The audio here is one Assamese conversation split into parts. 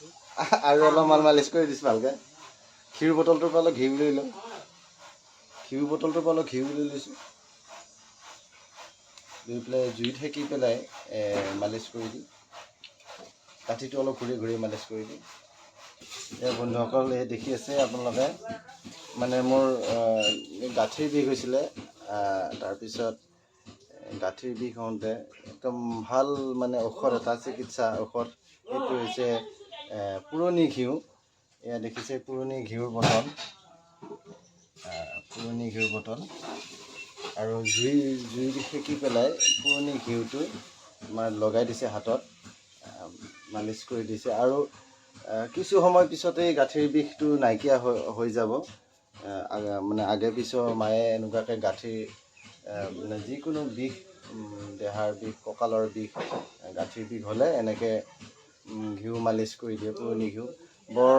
আৰু অলপমান মালিচ কৰি দিছোঁ ভালকৈ। ঘিউৰ বটলটোৰ পৰা অলপ ঘিউ লৈ লওঁ। ঘিউ বটলটোৰ পৰা অলপ ঘিউ লৈ লৈছোঁ, লৈ পেলাই জুইত সেকি পেলাই মালিচ কৰি দিম। গাঁঠিটো অলপ ঘূৰি ঘূৰি মালিচ কৰি দিম। এই বন্ধুসকল, এই দেখি আছে আপোনালোকে, মানে মোৰ গাঁঠিৰ বিষ হৈছিলে। তাৰপিছত গাঁঠিৰ বিষ হওঁতে একদম ভাল মানে ঔষধ এটা, চিকিৎসা ঔষধ, সেইটো হৈছে পুৰণি ঘিউ। এয়া দেখিছে পুৰণি ঘিউৰ বটল, পুৰণি ঘিউৰ বটল আৰু জুই সেকি পেলাই পুৰণি ঘিউটো মানে লগাই দিছে হাতত, মালিচ কৰি দিছে। আৰু কিছু সময় পিছতেই গাঁঠিৰ বিষটো নাইকিয়া হৈ যাব। মানে আগে পিছৰ মায়ে এনেকুৱাকৈ গাঁঠিৰ মানে যিকোনো বিষ, দেহাৰ বিষ, কঁকালৰ বিষ, গাঁঠিৰ বিষ হ'লে এনেকৈ ঘিউ মালিচ কৰি দিয়ে। পুৰণি ঘিউ বৰ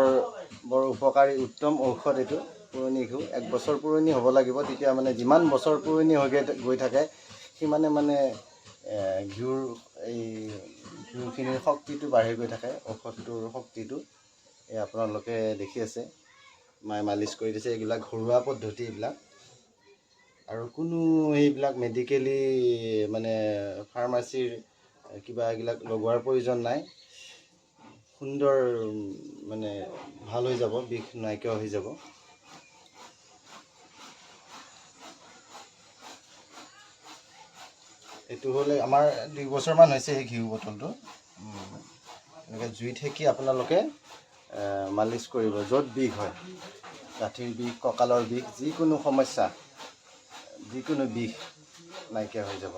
বৰ উপকাৰী, উত্তম ঔষধ এইটো পুৰণি ঘিউ। এক বছৰ পুৰণি হ'ব লাগিব, তেতিয়া মানে যিমান বছৰ পুৰণি হৈ গৈ থাকে সিমানে মানে ঘিউৰ এই ঘিউখিনিৰ শক্তিটো বাঢ়ি গৈ থাকে, ঔষধটোৰ শক্তিটো। এই আপোনালোকে দেখি আছে মায়ে মালিচ কৰি দিছে। এইবিলাক ঘৰুৱা পদ্ধতি এইবিলাক, আৰু কোনো এইবিলাক মেডিকেলি মানে ফাৰ্মাচীৰ কিবা এইবিলাক লগোৱাৰ প্ৰয়োজন নাই। সুন্দৰ মানে ভাল হৈ যাব, বিষ নাইকিয়া হৈ যাব। এইটো হ'লে আমাৰ 2 বছৰমান হৈছে এই ঘিউ বটলটো। এনেকৈ জুইত সেকি আপোনালোকে মালিচ কৰিব য'ত বিষ হয়, গাঁঠিৰ বিষ, কঁকালৰ বিষ, যিকোনো সমস্যা, যিকোনো বিষ নাইকিয়া হৈ যাব।